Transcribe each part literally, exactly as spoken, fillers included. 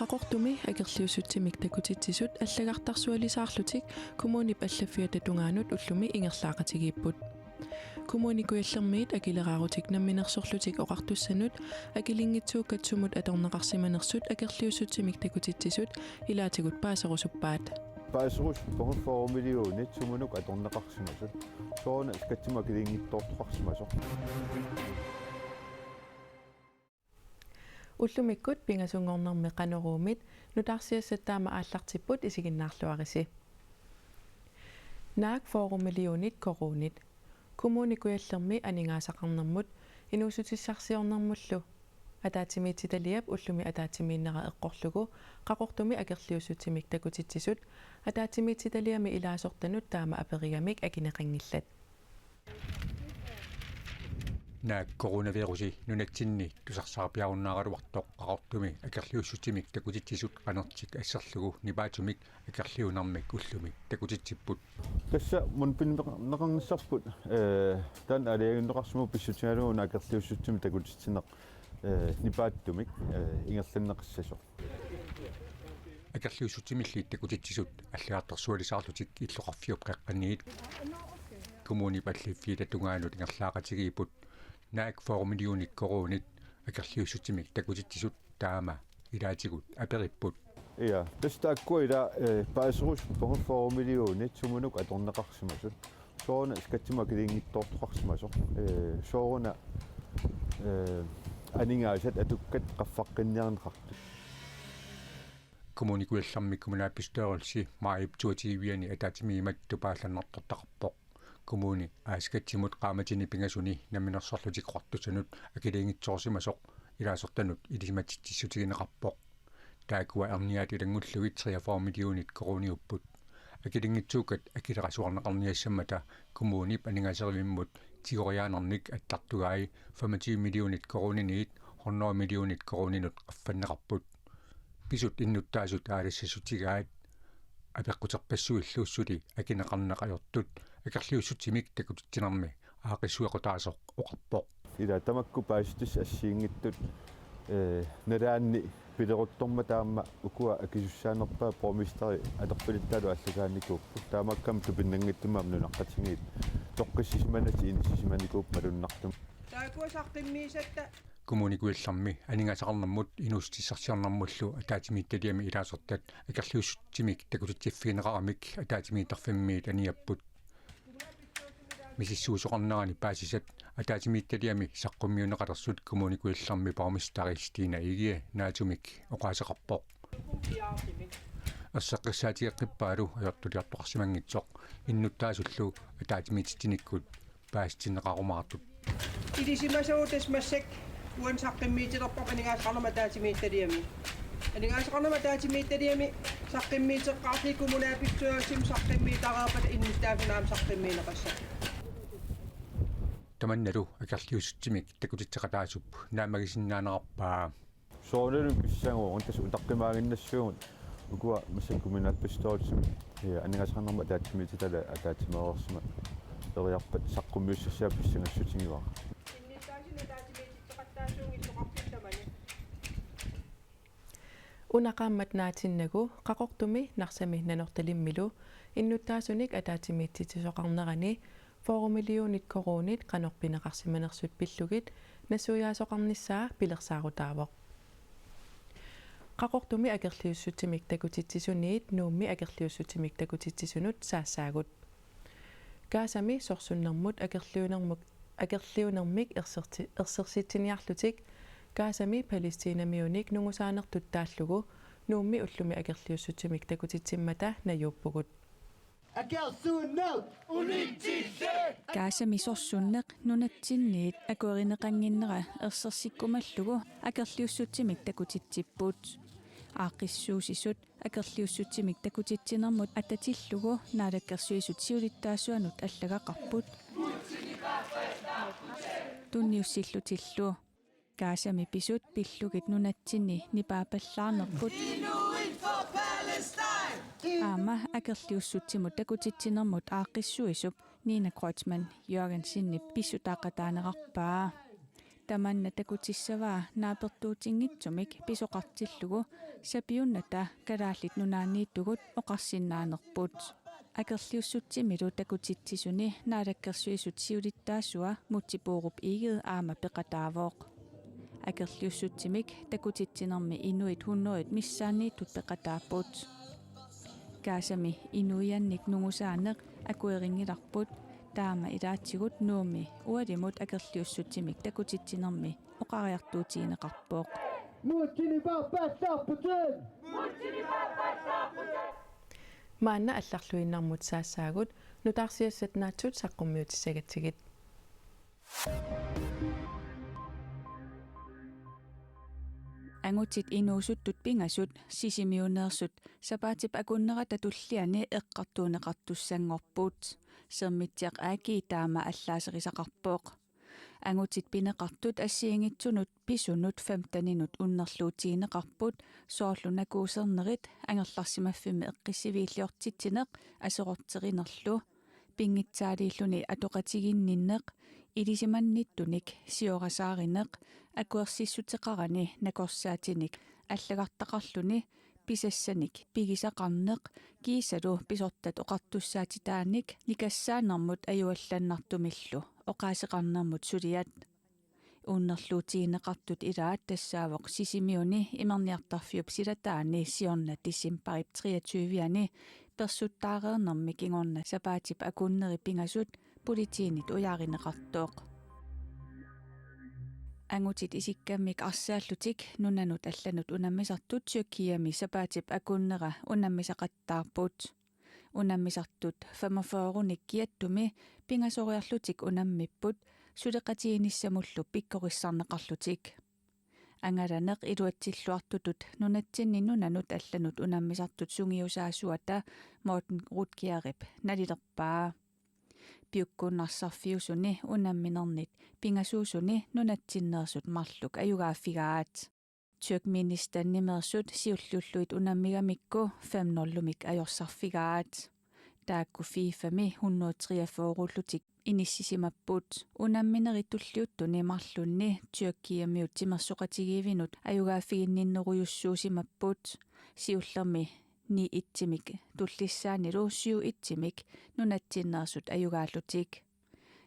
Qaqortumi akerliussutsimik takutitsisut allagartarsualisaarlutik kommunip allaffiata tungaanut ullumi ingerlaaqatigiipput. Kommune Kujallermiit akileraarutik namminersorlutik oqartussanut akilinngitsuukkat sumut atorneqarsimanersut akerliussutsimik takutitsisut ilaatigut paaserusuppaat. Paaserusuppagut fyrre millionit sumunuk atorneqarsimasut. Sooruna skattimut akilinngitsoortoqarsimasoq. Ullumikkut pingasunngornermi Qanoruumit nutaarsiassat taama aallartipput, isiginnaarluarisi. Naak fyrre millionit koruunit. Kommune Kujallermi aningaasaqarnermut inuussutissarsiornermullu ataatsimiititaliap ullumi ataatsimiinnera eqqorlugu Qaqortumi akerliussutsimik takutitsisut ataatsimiititaliami ilaasortanut taama aperigamik akineqanngillat. Naak coronavirusi nunatsinni tusarsaarpiarunnaaraluartoq Qaqortumi akerliussutsimik takutitsisut qanertik asserlugu nipaatsumik akerliunermik ullumi takutitsipput. Tassa mundbindeqarnissarput, eh, taanna aalajangiunneqarsimavoq pissutigalugu una akerliussutsimik takutitsineq, eh, nipaatsumik, eh, ingerlanneqassasoq. Akerliussutsimilli takutitsisut allagartarsualisaarlutik illoqarfiup qeqqaniit kommunip allaffiata tungaanut ingerlaaqatigiipput. Naak fyrre millionit koruunit akerliussutsimik takutitsisut taama ilaatigut aperipput. Ja, tassa taakkua ila, eh, paaserusuppagut fyrre millionit sumunuk atorneqarsimasut. Sooruna skattimut akilinngitsoortoqarsimasoq. Eh, sooruna, eh, aningaasat atukkat qaffaqqinniarneqartut. Kommune Kujallermi kommunalbestyrelse maajip toogtyvianni ataatsimiimmat tupaallannartortaqarpoq. Kommuni A-skattimut qaammatini pingasuni namminersorlutik oqartussanut akilinngitsoorsimasoq ilaasortanut ilisimatitsissutigineqarpoq. Taakkua erniaat ilanngullugit treogfyrre millionit koruuniupput. Akilinngitsuukkat akilerasuarneqarniassammata kommunip aningaaserivimmut tigoriaannarnik attartugai femogtyve millionit koruuniniit hundrede millionit koruuninut qaffanneqarput. Pisut innuttaasut aalassassutigaat apeqquterpassuillu suli akineqarneq ajortut akerliussutsimik takutitsinermi aaqqissuequtaasoq oqarpoq. Ila tamakku paasissutissat assigiinngitsut, eh, nalaanni pileruttormat taama ukua akisussaanerpaat borgmesteri atorfilittaalu aallakaanikuupput. Taamaakkami tupinnanngitsumik aamma nunaqqatigiit toqqissisimanatik inissisimanikuupput malunnartumik. Taakkua saqqummiissatta. Kommune Kujallermi aningaasaqarnermut inuussutissarsiornermullu ataatsimiititaliami ilaasortat akerliussutsimik takutitsiffigineqaramik ataatsimiittarfimmiit aniapput. Misissuisoqarnerani paasisat ataatsimiititaliami saqqummiunneqalersut Kommune Kujallermi borgmesteri Stine Egede naatsumik oqaaseqarpoq. Erseqqissaatigeqqippaalu ajortuliortoqarsimanngitsoq innuttaasullu ataatsimiititsinikkut paasitinneqarumaartut. Ilisimasagut tassa massakkut uani saqqummiutilerparput aningaasaqarnermut ataatsimiititaliami. Aningaasaqarnermut ataatsimiititaliami saqqummiuteqqaarlugit kommunalbestyrelsimi saqqummiuteqarpata innuttaasut aamma saqqummiunneqassapput. Tamannalu akerliussutsimik takutitseqataasup naammagisinnaanerarpaa. Soorunami pissanngorpoq tassa utaqqimaaginnassagut ukua massakkut kommunalbestyrelsimi, ja, aningaasaqarnermut ataatsimiititaliap ataatsimoorsimasoq eriarpat saqqummiussassaat pissangassutigivara. Una qaammat naatinnagu Qaqortumi Narsami Nanortalimmilu innuttaasunik ataatsimiititsisoqarnerani fyrre millionit koruunit qanoq pineqarsimanersut pillugit nassuiaasoqarnissaa pilersaarutaavoq. Qaqortumi akerliussutsimik takutitsisuniit Nuummi akerliussutsimik takutitsisunut saassaagut. Gazami sorsunnermut akerliunermuk, akerliunermik erserti-, ersersitsiniarlutik Gazami Palæstinamiunik nungusaanertut taallugu Nuummi ullumi akerliussutsimik takutitsimmata najuuppugut. Akersuunneq unitsille! Gazami sorsunneq nunatsinniit akuerineqannginnera ersersikkumallugu akerliussutsimik takutitsipput. Aaqqissuussisut akerliussutsimik takutitsinermut atatillugu Naalakkersuisut siulittaasuanut allagaqarput. Tunniussillutillu Gazami pisut pillugit nunatsinni nipaapallaarnerput aamma akerliussutsimut takutitsinermut aaqqissuisup Nina Kreutzmann Jørgensenip pissutaaqataanerarpaa. tamanna takutissavaa naapertuutinngitsumik pisoqartillugu sapiunnata Kalaallit Nunaanniittugut oqarsinnaanerput. Akerliussutsimilu takutitsisuni Naalakkersuisut siulittaasua Múte Bourup Egede aamma peqataavoq. Akerliussutsimik takutitsinermi inuit hundredet missaanniittut peqataapput. Gazami inuiannik nungusaaneq akuerinngilarput, taama ilaatigut Nuummi ualimut akerliussutsimik takutitsinermi oqariartuutigineqarpoq. Mútini paappallaarputit! Maanna allarluinnarmut saassaagut, nutaarsiassat naatsut saqqummiutissagatsigit. Angutit inuusuttut pingasut Sisimiuneersut sapaatip akunnerata tulliani eqqartuunneqartussanngorput. Sermitsiaq A/S taama allaaserisaqarpoq. Angutit pineqartut assigiinngitsunut pisunut femteninut unnerluutigineqarput, soorlu nakuusernerit, angerlarsimaffimmi eqqissiviilliortitsineq aserorterinerlu, pinngitsaaliilluni atoqatigiinninneq, ilisimannittunik siorasaarineq, akuersissuteqarani nakorsaatinik allagartaqarluni, pisassanik pigisaqarneq kiisalu pisortat oqartussaatitaanik nikassaanermut ajuallannartumillu oqaaseqarnermut suliat. Unnerluutigineqartut ilaat tassaavoq Sisimiuni imerniartarfiup silataani siorna decembarip treogtyve-ani persuttaareernermi kingorna sapaatip akunneri pingasut politiinit ujaarineqartoq. Angutit isikkamik arsaallutik nunanut allanut unammisartut Tyrkiami sapaatip akunnera unammisaqattaarput. Unammisartut femogfyrrenik kiattumi pingasoriarlutik unammipput suleqatigiinnissamullu pikkorissarneqarlutik. Angalaneq iluatsilluartutut nunatsinni nunanut allanut unammisartut sungiusaasuata Morten Rutgerip nalilerpaa. Piukkunnarsarfiusuni unamminernit pingasuusuni nunatsinneersut marluk ajugaaffigaat. Turkmenistanimeersut siulliullugit unammigamikku fem nul-imik ajorsarfigaat. Taakku FIFA-mi hundrede treogfyrre-lutik inissisimapput. Unamminerit tulliuttuni marlunni Tyrkiamiut timersoqatigiivinut ajugaaffiginninnerujussuusimapput. Siullermi ni et-imik tullissaanilu syv et-imik nunatsinneersut ajugaallutik.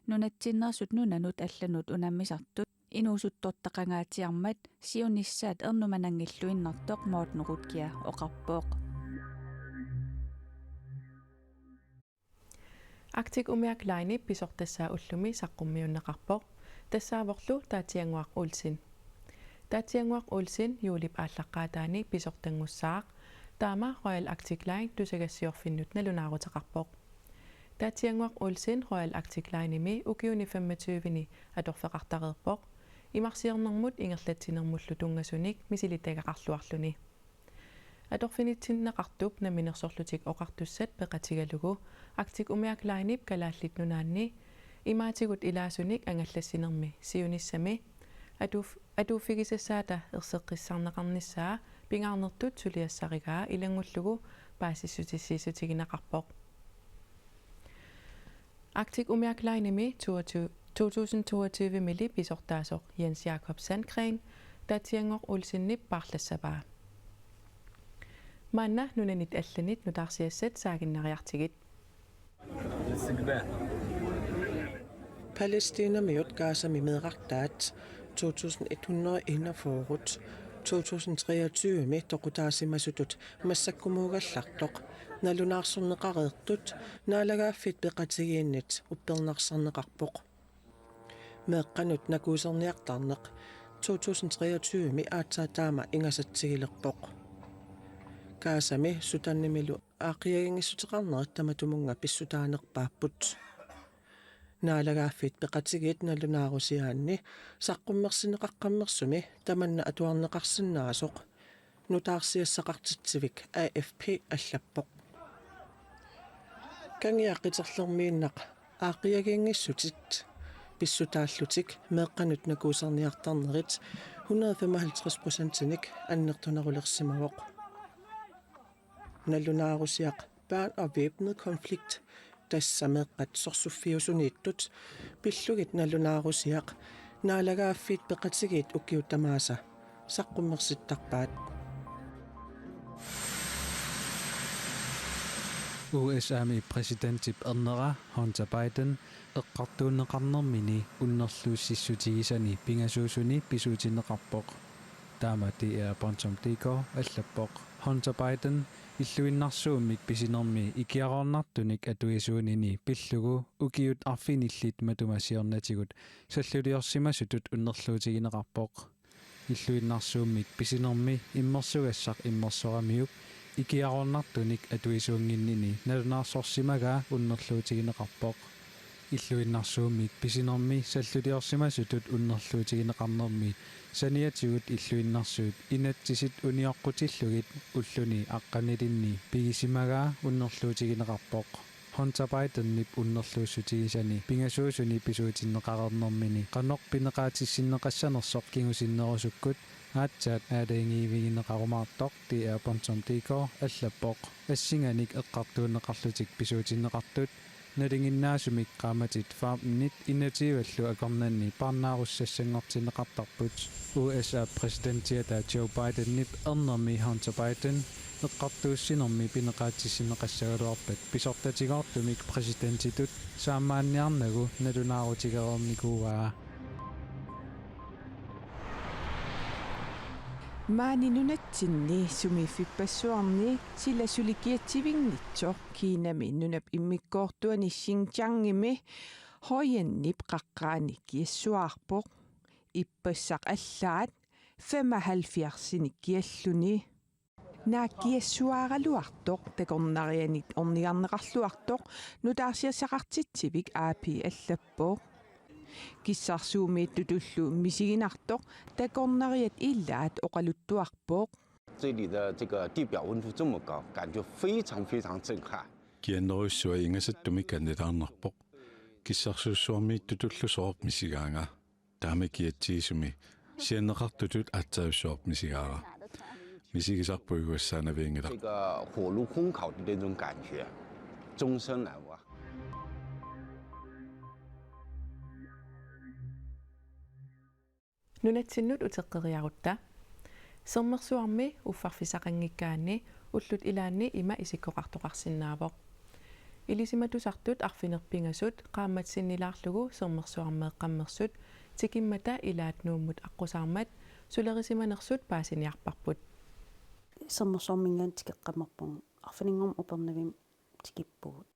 Nunatsinneersut nunanut allanut unammisartut inuusuttortaqangaatsiarmat siunissaat ernumananngilluinnartoq Morten Rutger oqarpoq. Arctic Umiaq Line pisortassaa ullumi saqqummiunneqarpoq. Tassaavorlu Taatsiannguaq Olsen. Taatsiannguaq Olsen juulip aallaqqaataani pisortanngussaaq. Taama Royal Arctic Line tusagassiorfinnut nalunaaruteqarpoq. Taatsiannguaq Olsen Royal Arctic Linemi ukiuni femogtyve-ni atorfeqartareerpoq. Imarsiornermut ingerlatsinermullu tunngasunik misilittagaqarluarluni. Atorfinitsinneqartup Namminersorlutik Oqartussat peqatigalugu Arctic Umiaq Linep Kalaallit Nunaanni imaatigut ilaasunik angallassinermi siunissami atuuf-, atuuffigisassaata erseqqissarneqarnissaa pingaarnertut suliassarigaa ilanngullugu paasissutissiissutigineqarpoq. Arctic Umiaq Linemi toogtyve, to tusind toogtyve-mili pisortaasoq Jens Jakob Sandgreen Taatsiannguaq Olsenip paarlassavaa. Maanna nunanit allanit nutaarsiassat saaginnariartigit. Palæstinamiut Gazami meerartaat to tusind et hundrede enogfyrre, to tusind treogtyve-mi toqutaasimasutut massakkumuugallartoq nalunaarsorneqareertut Naalagaaffiit Peqatigiinnit uppernarsarneqarpoq. Meeqqanut nakuuserniartarneq to tusind treogtyve-mi aatsaat taama ingasatsigilerpoq. Gazami Sudanimilu aaqqiaginngissuteqarnerit tamatumunnga pissutaanerpaapput. Naalagaaffiit Peqatigiit nalunaarusiaanni saqqummersinneqaqqammersumi tamanna atuarneqarsinnaasoq nutaarsiassaqartitsivik A F P allappoq. Kangiaq Qiterlermiinnaq aaqqiaginngissutit pissutaallutik meeqqanut nakuuserniartarnerit hundrede femoghalvtreds procentinik annertunerulersimavoq. Nalunaarusiaq Børn og Væbnet Konflikt, tassa meeqqat sorsuffiusuniittut, pillugit nalunaarusiaq Naalagaaffik peqatigiit ukiut tamaasa saqqummersittarpaat. U S A-mi præsidentip ernera Hunter Biden eqqartuunneqarnermini unnerluussissutigisani pingasuusuni pisuutinneqarpoq. Taama D R punktum D K allappoq. Hunter Biden illuinnarsuummik pisinermi ikiaroornartunik atuisuunini pillugu ukiut arfinillit matuma siornatigut salluliorsimasutut unnerluutigineqarpoq. Illuinnarsuummik pisinermi immersugassaq immersoramiuk ikiaroornartunik atuisuunnginnini nalunaarsorsimagaa unnerluutigineqarpoq. Illuinnarsuummik pisinermi salluliorsimasutut unnerluutigineqarnermi saniatigut illuinnarsuut inatsisit unioqqutillugit ulluni aqqanilinni pigisimagaa unnerluutigineqarpoq. Hunter Bidenip unnerluussutigisani pingasuusuni pisuutinneqareernermini qanoq pineqaatissinneqassanersoq kingusinnerusukkut aatsaat aalajangiivigineqarumaartoq D R punktum D K allappoq. Assinganik eqqartuunneqarlutik pisuutinneqartut nalinginnaasumik qaammatit femtenit enogtyvellu akornanni parnaarussassanngortinneqartarput. U S A-p præsidentiata Joe Bidenip ernermi Hunter Biden eqqartuussinermi pineqaatissinneqassagaluarpat pisortatigoortumik præsidentitut saammaanniarnagu nalunaarutigereernikuuaa. Maani nunatsinni sumiiffippassuarni sila suli kiatsivinngitsoq Kinami nunap immikkoortuani Xinjiangimi Hoiyanip qaqqaani kiassuaarpoq. Ippassaq allaat femoghalvfjerdsinik kialluni. Naak kiassuaaraluartoq takornarianit ornigarneqarluartoq nutaarsiassaqartitsivik A P allappoq. Kissarsuumiittutullu misiginartoq takornariat ilaat oqaluttuarpoq. 这里的这个地表温度这么高，感觉非常非常震撼。 Kiannerujussuaq ingasattumik kannilaarnarpoq. Kissarsuussuarmiittutullu sooq misigaanga. Taama kiatsigisumi sianneqartutut aatsaarujussuaq misigaara. Misigisarput iguassaanavianngilaq. 这个火炉烘烤的那种感觉，终身难忘。 Nunatsinnut uteqqeriarutta. Sermersuarmi uffarfissaqanngikkaanni ullut ilaanni ima isikkoqartoqarsinnaavoq. Ilisimatusartut arfineq-pingasut qaammat sinnilaarlugu Sermersuarmeeqqammersut tikimmata ilaat Nuummut aqqusaarmat sulerisimanersut paasiniarparput. Sermersuarminngaanniit tikeqqammerpugut, arfininngormat Upernavimmi tikippugut.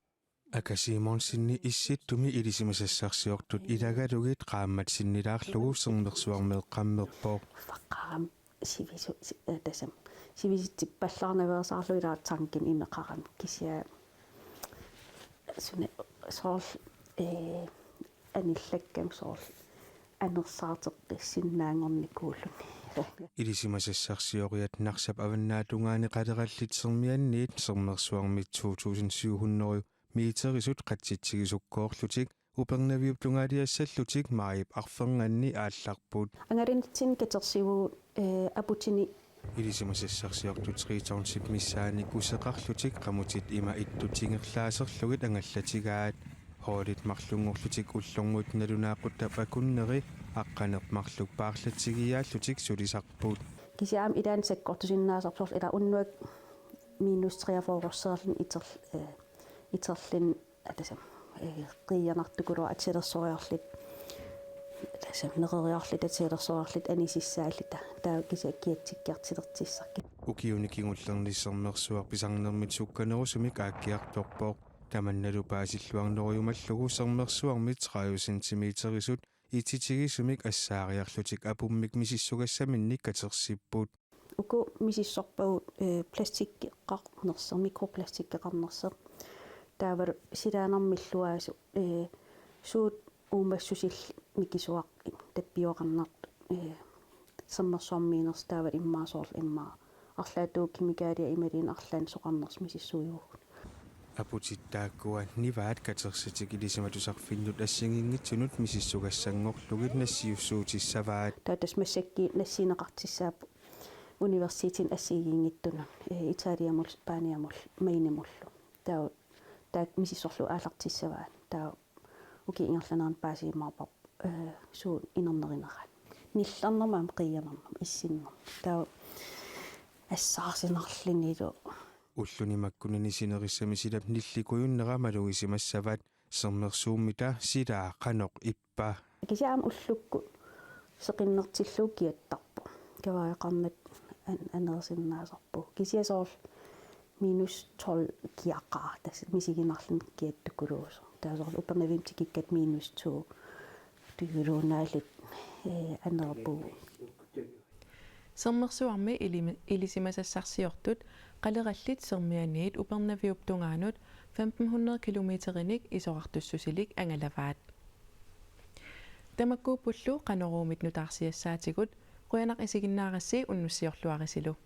Aka Simonsenip Issittumi ilisimasassarsiortut ilagalugit qaammat sinnilaarlugu Sermersuarmeeqqammerpoq. Uffaqqaarami sivisu-, si-, eh, tassami. Sivisitsippallaarnaveersaarlugu ilaa tankimi imeqarami kisianni suna soorlu, eh, anillakkami soorlu anersaateqqissinnaanngornikuulluni. Ilisimasassarsioriat Narsap avannaatungaani Qalerallit Sermianniit Sermersuarmit to tusind syv hundrede meterisut qatsitsigisukkoorlutik Upernaviup tungaaliassallutik maajip arfernganni aallarput. Angalanitsinni katersivugut, eh, Aputini. Ilisimasassarsiortut Tritonip missaani kuseqarlutik qamutit ima ittut ingerlaaserlugit angallatigaat. Holdit marlunngorlutik ullormut nalunaaquttap akunneri aqqaneq-marluk paarlatigigaallutik sulisarput. Kisianni ilaanni sakkortusinnaasarpoq ilaa unnuaq minus treogfyrre graderserluni iter-, eh, iterluni, eh, tassami, eh, qiianartukuluuvoq atisalersoreerlutik. Tassami nereriarlutik atisalersoreerlutik anisissaalluni ta-, taava kisianni kiatsikkiartulertussarput. Ukiuni kingullerni Sermersuaq pisarnermit sukkanerusumik aakkiartorpoq. Tamannalu paasilluarnerujumallugu Sermersuarmit tredive centimeterisut ititigisumik assaariarlutik apummik misissugassaminnik katersipput. Uku misissorpagut, eh, plastikkeqarnersoq, mikroplastikkeqarnersoq. Taavalu silaannarmik illuaasut, eh, suut uumassusillit mikisuaqqat tappioqarnartut, eh, Sermersuarmiinnersut taavalu immaqa soorlu immaqa arlaatigut kemikaalia imaluunniit arlaannik soqarnersut misissuivugut. Aputit taakkua nivaat katersitik Ilisimatusarfinnut assigiinngitsunut misissugassanngorlugit nassiussuutissavaat. Taava tassa massakkut nassiunneqartussaapput universitetini assigiinngitsunut, eh, Italiamullu, Spaniamullu, Mainemullu. Taava taakku misissorlugit aallartussavaat. Taava ukiup ingerlanerani paasiumaarparput, eh, Suut inernerineraat. Nillernerma aamma qiianarnerma issinnerma. Taava assaarsinarlunilu. Ulluni makkunani sinerissami silap nillikujunnera malugisimassavat. Sermersuummita silaa qanoq ippa? Kisianni aamma ullukkut seqinnertillugu kiattarpoq. Kavaajaqarnat an-, aneersinnaasarpugut. Kisianni soorlu minus tolv kiaqaaq, tassa misiginarluni kiattukuluusoq. Taava soorlu Upernavimmi tikikkatta minus to tujuluunaalit, eh, aneerpugut. Sermersuarmi ilimi-, ilisimasassarsiortut qalerallit Sermianiit Upernaviup tungaanut femten hundrede kilometerinik isorartussusilik angalavaat. Tamakkuuppullu Qanoruumit nutaarsiassaatigut, qujanaq isiginnaarassi, unnussiorluarisilu.